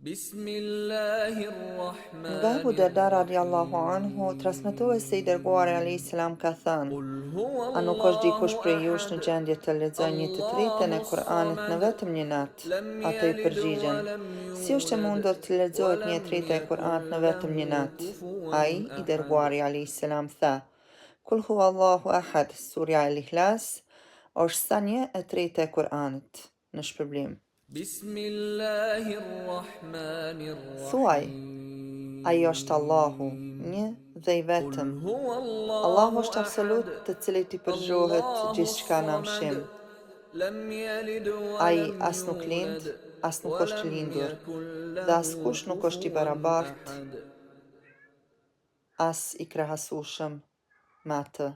Nga Ebu Derda radiallahu anhu transmetohet se i Dërguari alejhi selam ka thënë, A nuk është dikush prej jush në gjendje të lexojë një të tretën e Kur'anit në vetëm një natë? Ata iu përgjigjën, Si është e mundur të lexohet një e treta e Kur'anit në vetëm një natë? Ai, i Dërguari alejhi selam, tha, Kul huwallahu ahad, Surja El-Ihlas, është sa një e treta e Kur'anit, në shpërblim. Thuaj, Ai është Allahu, një dhe i vetëm. Allahu është absolut, të cilit i përgjohet gjithçka në amshim. Ai as nuk lind, as nuk është lindur, dhe askush nuk është i barabartë, as i krahasueshëm me atë.